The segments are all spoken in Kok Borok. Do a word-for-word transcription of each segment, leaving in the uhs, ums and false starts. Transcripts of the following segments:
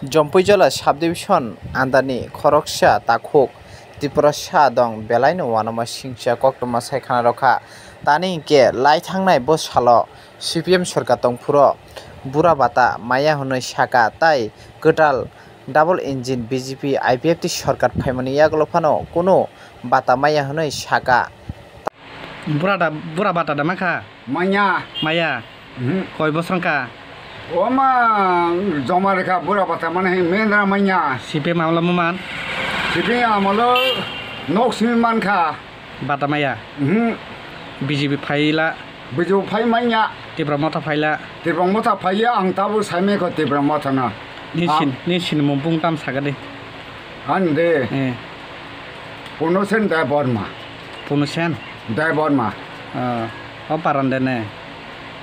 Jompuijola subdivision andani khoroksa takhuk Tiprasa dong belaino uanama singcha koktwma sai khana rwkha. Tani hinkhe lai thangnai bo salo C P M sorkar tongphuru bura bata maya hwnwi saka, tai kwtal double engine B J P I P F T sorkar phaimani yagulo phano kunu bata maya hwnwi saka. Bura da, bura bata da mankha? Manya. Maya? Mhm. Koi bosor wngkha? Oma joma rikha bura bata mane mendra manya. C P M amolo muman? C P M amolo nok simi mankha. Bata maya? Mhm. B J P phaila? B J P phai manya. Tipra motha phaila? Tipra motha phaiya, ang tabuk saimekho Tipra motha no. Ni sin, ni sinimung bung tam sakadi. Ani de. Eh. Punosen Debbarma. Punosen? Debbarma. Ah, o paran de ne?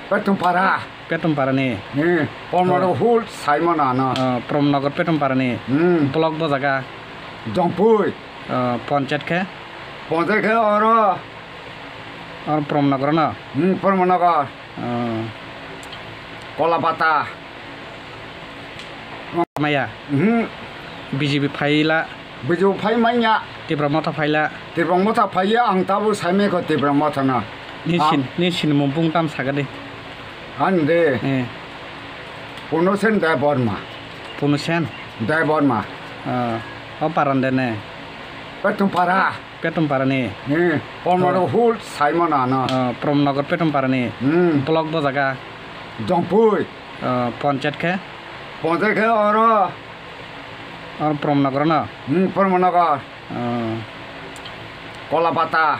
Petumpara. Petumpara ni? Eh, Pormaro hul Simon ano. Ah, Pormanagar Petumpara ni? Hmm. Block bo jaga? Jongpui. Ah, panchayat khe? Panchayat khe oro. Oro Pormanagar no? Hmm, Pormanagar. Ah. Kolabata. Maya? Mhm. B J P phaila? B J P phai manya. Tipra motha phaila? Tipra motha phaiya, ang tabuk saimekho Tipra motha no. Ni sin, ni sinimung bung tam sakadi. Ani de. Eh. Punosen Debbarma. Punosen? Debbarma. Ah, o paran de ne? Petumpara. Petumpara ni? Hmm, Pormanagar hul Simon ano. Ah, Pormanagar Petumpara ni? Hmm. Block bo jaga? Jongpui. Ah, panchayat khe? Panchayat khe oro. Oro Pormanagar no? Hmm, Pormanagar. Ah. Kolabata.